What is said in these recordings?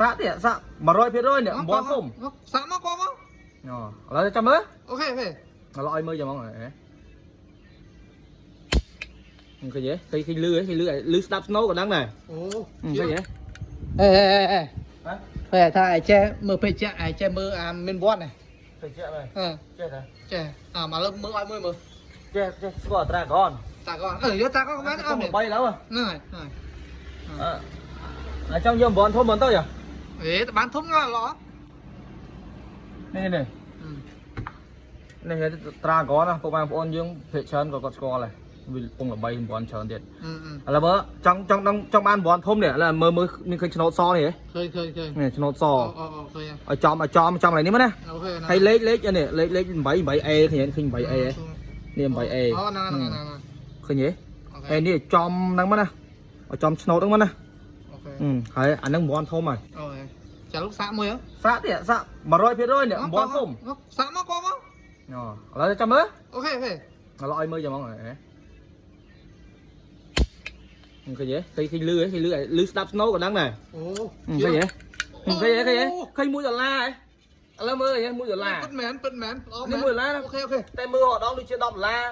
សាក់ទៀតសាក់100%នេះ9ធំ សាក់មកគាត់មក អូឥឡូវចាំមើល OK OK ឥឡូវឲ្យមើលចាំហ្មងហ៎ឃើញទេឃើញឃើញលឺឃើញលឺលឺស្ដាប់ snow ក៏ដឹងដែរ អូ ឃើញទេ អេអេអេ ហ៎ ពេលថាឯចេះមើលពេកចាក់ឯចេះមើលអាមានវត្តនេះ ឃើញចេះមែន អឺ ចេះតា ចេះអាមកលើមើលឲ្យមើលមើល ចេះចេះស្គាល់ Dragon តាកនអឺយកតាកនក៏បានអត់មាន 3ឡើយ ហ្នឹងហើយហ្នឹងហើយ អឺចង់យក9ធំមិនទៅយ៉ា អេបានធំងល្អ នេះនេះនេះ Dragon ណាពុកម៉ែបងប្អូនយើងភាគច្រើនក៏គាត់ស្គាល់ដែរវាពងល្បី9ច្រើនទៀត អឺ ឥឡូវមើលចង់ចង់ដឹងចង់បាន9ធំនេះឥឡូវមើលមើលមានឃើញឆ្នោតសនេះហ៎ ឃើញឃើញឃើញ នេះឆ្នោតស អូអូអូឃើញ ឲ្យចំឲ្យចំចំកន្លែងនេះមកណា OK ហើយលេខលេខនេះលេខលេខ8 8A ឃើញឃើញ 8A នេះ 8A អូហ្នឹងហ្នឹងហ្នឹង ឃើញទេ OK ហើយនេះចំហ្នឹងមកណាឲ្យចំឆ្នោតហ្នឹងមកណា OK ហើយអាហ្នឹង9ធំហើយ OK ចាលោកសាក់មួយហ៎ សាក់ទៀតសាក់100%នេះ9ធំ សាក់មកគាត់មក អូឥឡូវចាំមើល OK OK ឥឡូវឲ្យមើលចាំហ្មងហ៎ឃើញទេឃើញឃើញលឺឃើញលឺលឺស្ដាប់ snow ក៏ដឹងដែរ អូ ឃើញទេឃើញទេឃើញទេឃើញ1ដុល្លារហ៎ឥឡូវមើលឃើញ1ដុល្លារ ពិតមែនពិតមែនល្អ នេះ1ដុល្លារណា OK OK តែមើលរដងដូចជា10ដុល្លារ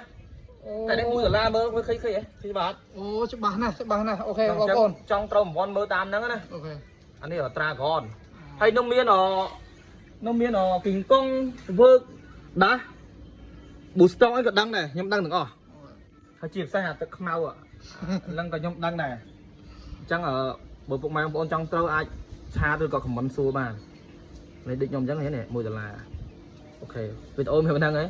តែនេះ1ដុល្លារមើលឃើញឃើញហ៎ឃើញបាទ អូច្បាស់ណាស់ច្បាស់ណាស់ OK បងប្អូន ចង់ត្រូវរង្វាន់មើលតាមហ្នឹងណា OK អានេះ Dragon ហើយនោះមានអនោះមានអគីងកុងវើកដាស់ booster អីក៏ដឹងដែរខ្ញុំដឹងទាំងអស់ហើយជាពិសេសអាទឹកខ្មៅហ្នឹងក៏ខ្ញុំដឹងដែរអញ្ចឹងបើពុកម៉ែបងប្អូនចង់ត្រូវអាច chat ឬក៏ comment សួរបាននេះដូចខ្ញុំអញ្ចឹងនេះ1ដុល្លារ OK វីដេអូមានប៉ុណ្្នឹងហើយ